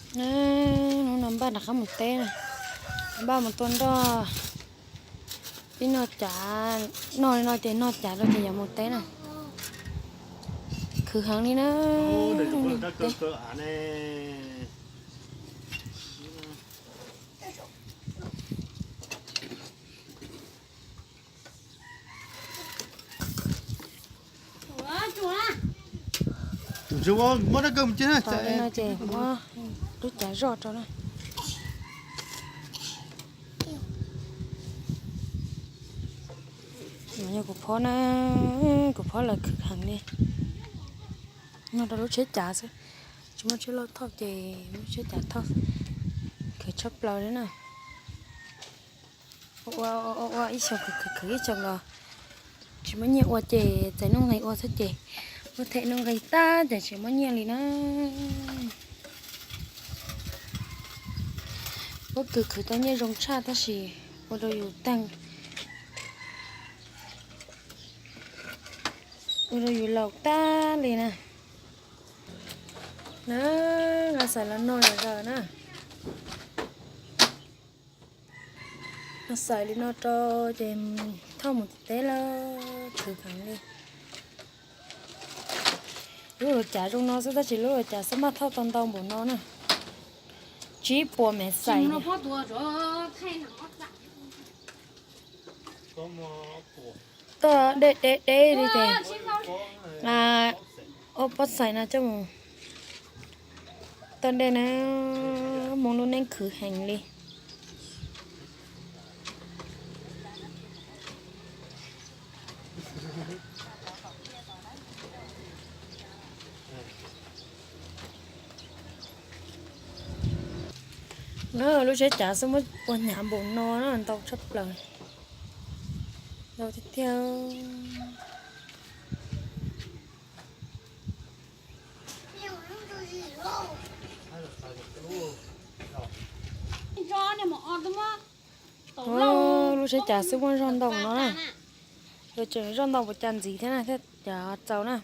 Hnub no npaj rov qab mus teb na, npaj mus tua nroj, pib noj cav, noj li no ces noj cav rau ces yuav mus teb na. Khwv heev li na. Muab rab kaw mus cia na. Tau li no ces muab lub cav zoj rau na. Yog kuv phob na, kuv phob lawv khwv heev li. Noj rau lub tsheb cav xwb, tsis muaj tsheb loj thauj ces muab tsheb cav thauj, khwv tshaj plaws li na. Ua ua ua ib xyoos khwv khwv khwv ib xyoos los tsis muaj nyiaj ua ces txais nuj nqis ua xwb ces muab them nuj nqis tag ces tsis muaj nyiaj li na. Pob kws khwv tau nyiaj zoo tshaj tab sis ua rau yus tag, ua rau yus laus tag li na. Na, nqa xaim los no yom zaws na. Nqa xaim li no rau ces thauj mus teb lawm, khwv kheev li. Lub luav cav zoo no xwb tab sis lub luav cav xab maj thauj tau ntau npaum no na. Tsib puas mev xaim. Toj deb deb deb li ces ua pob xaim no coj mus toj dej na, mus lub neej khwv heev li. Lub tsheb cav xwb muab ua hnyav npaum no na, ntau tshaj plaws, ntau tiag tiag. Lub tsheb cav xwb muab zoj ntoo no na, yuav tseem zoj ntoo puas cas ntxiv thiab na thiaj cav txaus na.